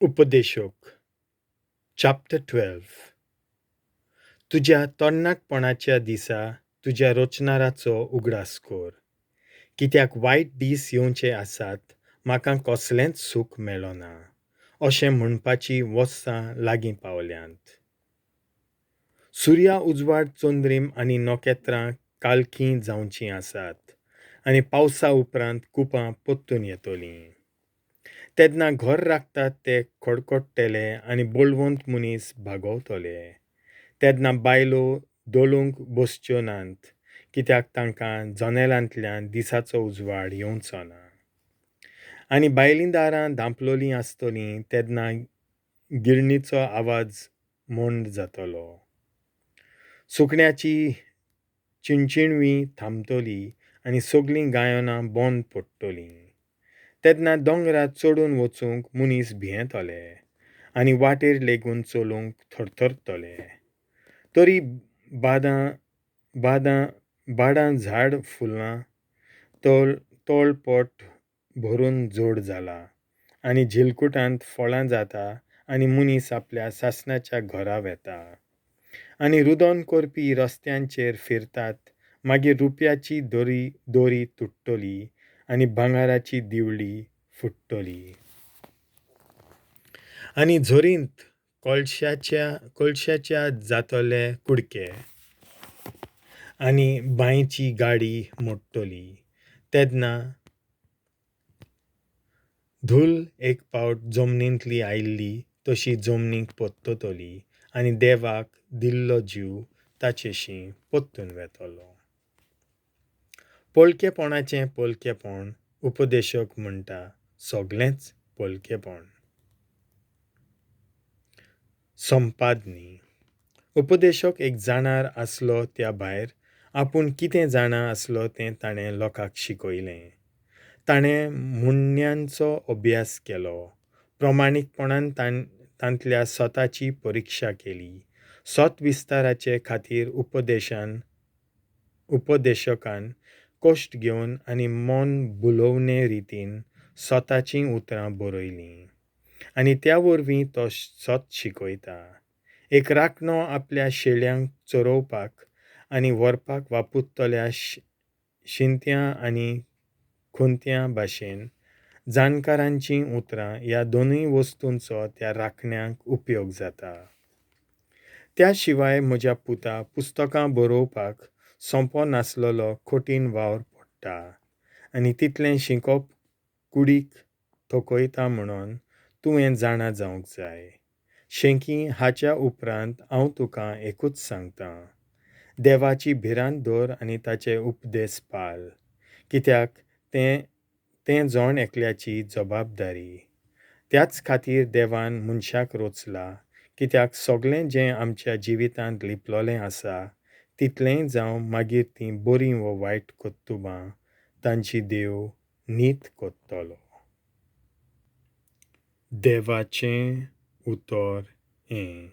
उपदेशक चॅप्टर 12. तुज्या तरणाटपणाच्या दिसा तुज्या रचणाराचो उगडास कर, कित्याक वायट दीस येवचे आसात. म्हाका कसलेंच सूख मेळना अशें म्हणपाचीं वर्सां लागीं पावल्यांत. सुर्या उजवाड, चंद्रीम आनी नखेत्रां काळखीं जावचीं आसात आनी पावसा उपरांत कुपां परतून येतलीं. तेन्ना घर राखतात ते कडकडटले आनी बळवंत मनीस बागवतले. तेन्ना बायलो दळूंक बसच्यो नात, कित्याक तांकां जनेलांतल्यान दिसाचो उजवाड येवचो ना. आनी भायलीं दारां धांपलोलीं आसतलीं तेन्ना गिरणीचो आवाज मंद जातलो. सुकण्याची चिणचिणवी थांबतली आनी सगलीं गायनां बंद पडटलीं. तेन्ना दोंगरार चडून वचूंक मनीस भियेतले आनी वाटेर लेगून चलूंक थरथरतले. तरी बादां बादां बाडां झाड फुलां, तळ तळपट भरून जोड जाला आनी झिलकुटांत फळां जाता आनी मनीस आपल्या सासणाच्या घरा वेता आनी रुदन करपी रस्त्यांचेर फिरतात. मागीर रुपयाची दोरी दोरी तुट्टली आनी भांगराची दिवली फुट्टली आनी झरींत कोळशाच्या जातले कुडके आनी बांयची गाडी मोडटली. तेन्ना धूल एक पावट जमनींतली आयिल्ली तशी जमनीक परततली आनी देवाक दिल्लो जीव ताचेशी परतून वेतलो. पोलकेपणाचें पोलकेपण. उपदेशक म्हणटा, सगलेंच पोलकेपण. संपादनी. उपदेशक एक जाणार आसलो, त्या भायर आपूण कितें जाणा आसलो तें ताणें लोकांक शिकयलें. ताणें म्हणण्यांचो अभ्यास केलो, प्रमाणीकपणान तांतल्या सताची परिक्षा केली. सत विस्ताराचे खातीर उपदेशकान कश्ट घेवन आनी मन भुलोवणे रितीन सताचीं उतरां बरयलीं आनी त्या वरवीं तो सत शिकयता. एक राखणो आपल्या शेळ्यांक चरोवपाक आनी व्हरपाक वापरतल्या शिंत्या आनी खुंत्या भाशेन जाणकारांचीं उतरां ह्या दोनूय वस्तूंचो त्या राखण्याक उपयोग जाता. त्या शिवाय म्हज्या पुता, पुस्तकां बरोवपाक सोंपो नासलेलो कठीण वावर पडटा आनी तितलें शिकप कुडीक थकयता म्हणून तुवें जाणा जावंक जाय. शेकी हाच्या उपरांत हांव तुका एकूच सांगतां, देवाची भिरांत दवर आनी ताचे उपदेस पाळ, कित्याक तें तें जण एकल्याची जबाबदारी. त्याच खातीर देवान मनशाक रचला, कित्याक सगलें जें आमच्या जिवितांत लिपलोलें आसा तितलेंय, जावं मागीर तीं बरीं वो वायट कर्तुबां, तांची देव नीत करतलो. देवाचें उतर हें.